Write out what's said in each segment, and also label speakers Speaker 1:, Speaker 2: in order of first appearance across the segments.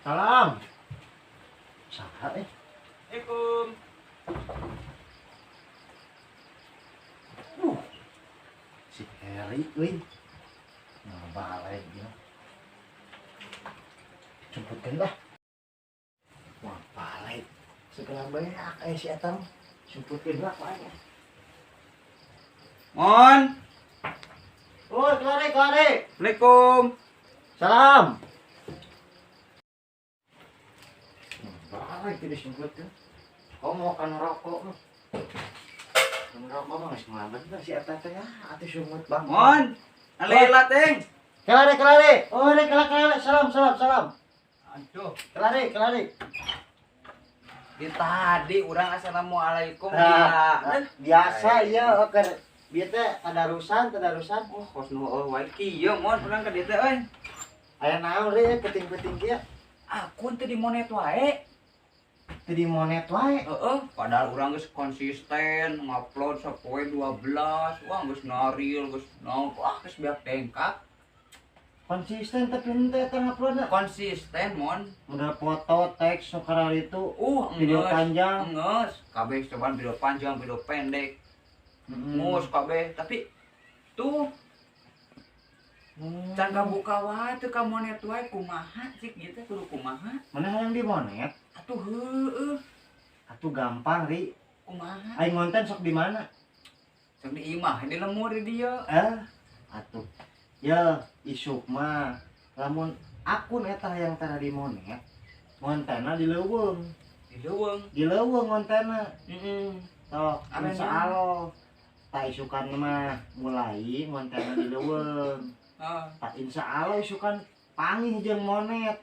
Speaker 1: Salam. Saha eh?
Speaker 2: Assalamualaikum.
Speaker 1: Si Heri euy. Nah, balik dia. Jemputkeun lah. Wah, balik. Segala banyak si eta mah. Jemputkeun lah ku aing.
Speaker 2: Mon.
Speaker 1: Oh, kelare, kelare.
Speaker 2: Assalamualaikum.
Speaker 1: Salam. Balik tidak jemputkeun. Kau mau kan rokok mah. Kan rokok mah geus ngelaban si eta teh ya, atuh sungut bang.
Speaker 2: Mon. Alila teng.
Speaker 1: Kelare, kelare. Oh, ini kelare, kelare. Salam, salam, salam.
Speaker 2: Aduh,
Speaker 1: Kelare, kelare.
Speaker 2: di tadi urang assalamualaikum
Speaker 1: Nah,
Speaker 2: gila.
Speaker 1: biasa ya, oke. Bieu teh tadarusan, tadarusan.
Speaker 2: Oh, kos nu eueuh wae kieu mon urang ka dieu teh euy.
Speaker 1: Aya naon re penting-penting kieu?
Speaker 2: Akun teu dimonet wae.
Speaker 1: Teu dimonet wae.
Speaker 2: Heeh, padahal urang geus konsisten ngupload sapoe 12, wah geus naril, geus naon, wah geus beak dengkak.
Speaker 1: Konsisten tapi henteu eta nguploadna.
Speaker 2: Konsisten mon.
Speaker 1: Modal foto, teks, nu itu video
Speaker 2: Enggeus.
Speaker 1: Panjang.
Speaker 2: Enggeus, kabeh cobaan video panjang, video pendek, mus kabeh, tapi tuh can kabuka wae teu kamonet wae kumaha cik ieu teh kudu kumaha?
Speaker 1: Mana hayang dimonet?
Speaker 2: Atuh heueuh,
Speaker 1: Atuh gampang ri.
Speaker 2: Kumaha?
Speaker 1: Aing ngonten sok di mana?
Speaker 2: Sok di imah, di lemur di dieu.
Speaker 1: Eh, atuh. Ya, isuk mah lamun akun eta hayang tara dimonet, ngontena di leuweung.
Speaker 2: Di leuweung.
Speaker 1: Di leuweung ngontena.
Speaker 2: Heeh.
Speaker 1: Tok,
Speaker 2: Ame
Speaker 1: insya Allah. Tak isukan mah mulai ngontena di leuweung.
Speaker 2: Heeh.
Speaker 1: Tak insya Allah isukan panggih jeung monet.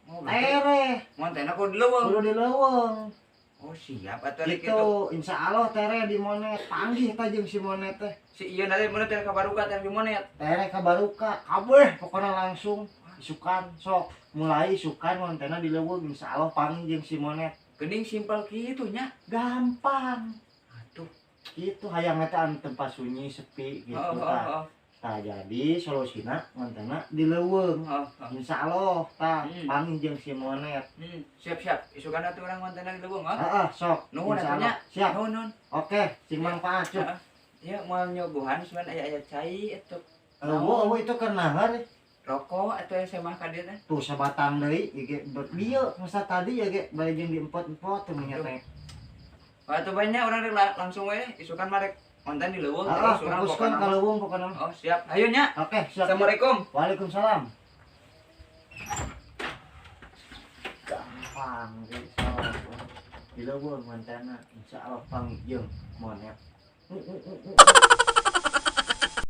Speaker 2: Oh, berarti
Speaker 1: Tereh,
Speaker 2: ngontena kudu di leuweung.
Speaker 1: Kudu di leuweung.
Speaker 2: Oh, siap atuh rek
Speaker 1: Gitu,
Speaker 2: kitu.
Speaker 1: insya Allah tereh di monet. Panggih tah jeung si monet teh.
Speaker 2: Si ieu nanti mun teh kabaruka teh di monet.
Speaker 1: Tereh kabaruka, kabeh pokoknya langsung isukan sok mulai isukan ngontena di leuweung insya Allah panggih jeung si monet.
Speaker 2: Geuning simpel kitu nya.
Speaker 1: Gampang.
Speaker 2: Aduh.
Speaker 1: Itu hayang eta anu tempat sunyi sepi gitu
Speaker 2: Heeh,
Speaker 1: tah.
Speaker 2: heeh,
Speaker 1: Tah jadi solusina ngontena di leuweung.
Speaker 2: heeh, heeh.
Speaker 1: Insya Allah tah panggih jeung si monet.
Speaker 2: Siap siap. Isukan atuh urang ngontena di leuweung, ah.
Speaker 1: Heeh, sok.
Speaker 2: Nuhun
Speaker 1: Insya
Speaker 2: atuh nya.
Speaker 1: Allah. Siap.
Speaker 2: Nuhun, nuhun.
Speaker 1: Oke, sing manfaat cuk.
Speaker 2: Heeh. Ya mau nyuguhan cuman aya aya cai atuh.
Speaker 1: Eueuh, eueuh itu keur nahar.
Speaker 2: Rokok atau SMA ka dieu teh.
Speaker 1: Tuh sabatang deui ieu ge dieu masa tadi ya ge bari jeung diempot-empot teu nya teh.
Speaker 2: Wah, atuh banyak urang rek langsung we isukan mah rek konten di leuweung
Speaker 1: Heeh,
Speaker 2: terus urang
Speaker 1: fokuskeun
Speaker 2: pokona
Speaker 1: ka
Speaker 2: mah.
Speaker 1: leuweung pokona mah.
Speaker 2: Oh, siap. Ayo nya.
Speaker 1: Oke, siap.
Speaker 2: Assalamualaikum.
Speaker 1: Waalaikumsalam. Gampang ge sok. Di leuweung mantana insyaallah panggih jeung monet.